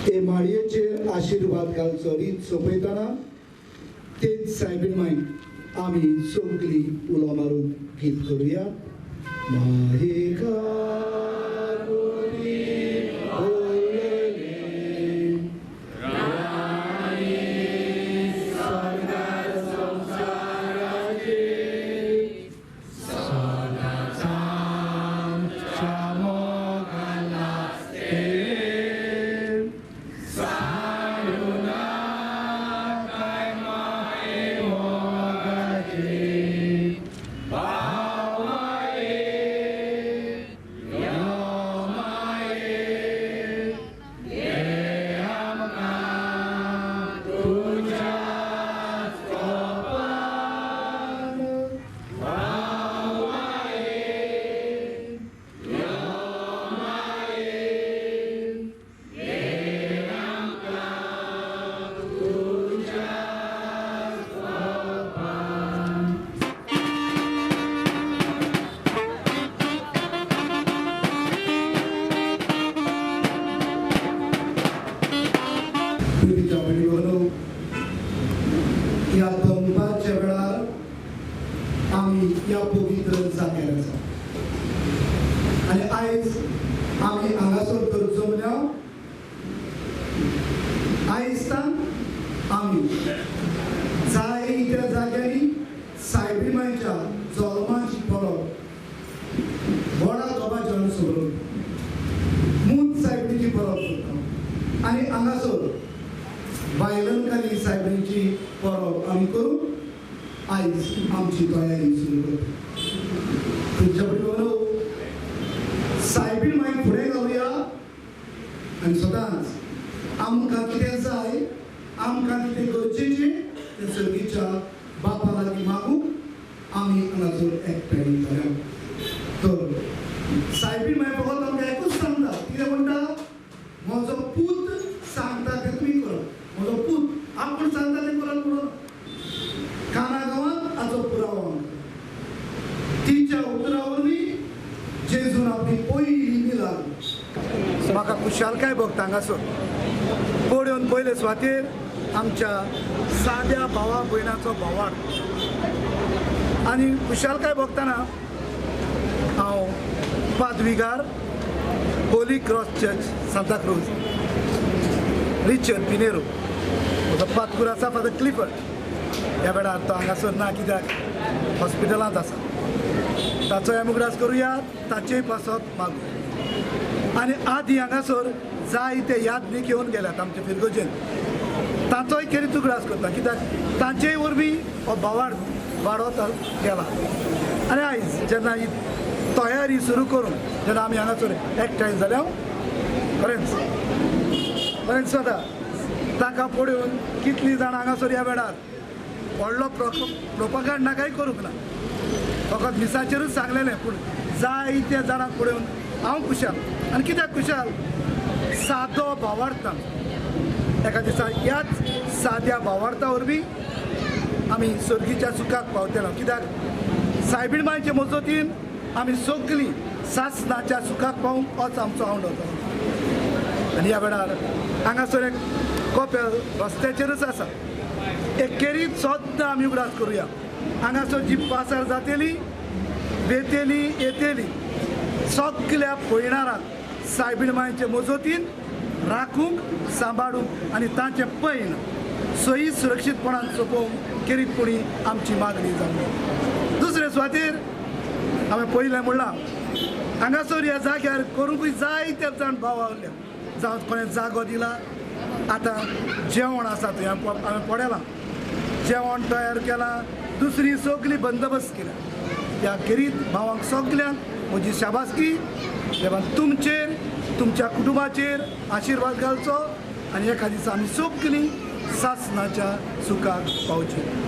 ते माळयेचेर आशिर्वाद घालचो रीत सोंपयतना तेच सायबीण मायक आमी सगळीं उलो मारून गीत करुया. ह्या दनपारच्या वेळार आमी ह्या पवित्र जाग्यार आसा आनी आयज आमी हांगासर तर जमल्या. आयज आमी जायत्या जाग्यांनी सायबीण मायच्या जल्माची परब व्हडा दबाज्यान सोडून मून सायबीणीची परब करता आनी हांगासर बायलंकाली सायबीणीची परब आमी करून आयज आमची तयारी सुरू करता. तुमच्या बरोबर सायबीण मायक फुडें घालुया आनी सदांच आमकां कितें जाय, आमकां कितें गरजेचें तें सर्गीच्या बापा लागीं मागूंक आमी हांगासर एकठांय जाल्या. तर सायबीण माय फकत आमकां एकूच सांगता, कितें म्हणटा, म्हजो पूत सांगता तें तुमी करात. म्हजो पूत आपूण सांगता तें करात म्हणून काना गांवांत हाचो पुरावो आमकां तिच्या उतरा वरवीं जेजून आपली पयली मिलाग्र. म्हाका खुशालकाय भोगता हांगासर पळोवन पयले सुवातेर आमच्या साद्या भावा भयणाचो भावार्थ आनी खुशालकाय भोगतना हांव पादविगार Holy Cross Church Santacruz Richard Pinheiro म्हजो पादकूर आसा फादर क्लिफर्ड. ह्या वेळार तो हांगासर ना कित्याक हॉस्पिटलांत आसा. ताचोय आमी उगडास करुया, ताचेय पासत मागू. आनी आदी हांगासर जायते यादनीक येवन गेल्यात आमचे फिरगोजेन, ताचोय खेरीत उगडास करता कित्याक तांचेय वरवीं हो भावार्थ वाडत गेला. आनी आयज जेन्ना ही तयारी सुरू करून जेन्ना आमी हांगासर एकठांय जाल्या खरेंच खरेंच सदां तांकां पळोवन कितलीं जाणां हांगासर ह्या वेळार व्हडलो प्रोपगांडा कांय करूंक ना, फकत मिसाचेरूच सांगलेलें, पूण जायत्या जाणांक पळोवन हांव खुशाल. आनी कित्याक खुशाल, सादो भावार्थ एका दिसा ह्याच साद्या भावार्था वरवीं आमी सर्गीच्या सुखाक पावतले. कित्याक सायबीण मायचे मजतीन आमी सगळीं सासणाच्या सुखाक पावूंक होच आमचो आवडो. आनी ह्या वेळार हांगासर एक कोपेल रस्त्याचेरूच आसा, एक खेरीत सद्दां आमी उगडास करुया. हांगासर जी पासार जातली वेतली येतली सगल्या पयणारांक सायबीण मायचे मजतीन राखूंक सांबाळूंक आनी तांचें पैण सही सुरक्षीतपणान सोंपोवंक खेरीतपणी आमची मागणी जावंक. दुसरे सुवातेर हांवें पयलें म्हणलां हांगासर ह्या जाग्यार करूंकूय जायते जाण भाव आवल्या, जावं कोणें जागो दिला. आतां जेवण आसा थंय हांवें पळयलां, जेवण तयार केलां, दुसरी सगळी बंदोबस्त केला. ह्या खेरीत भावांक सगल्यांक म्हजी शाबासकी. देवान तुमचेर तुमच्या कुटुंबाचेर आशिर्वाद घालचो आनी एका दिसा आमी सगळीं सासणाच्या सुखाक पावची.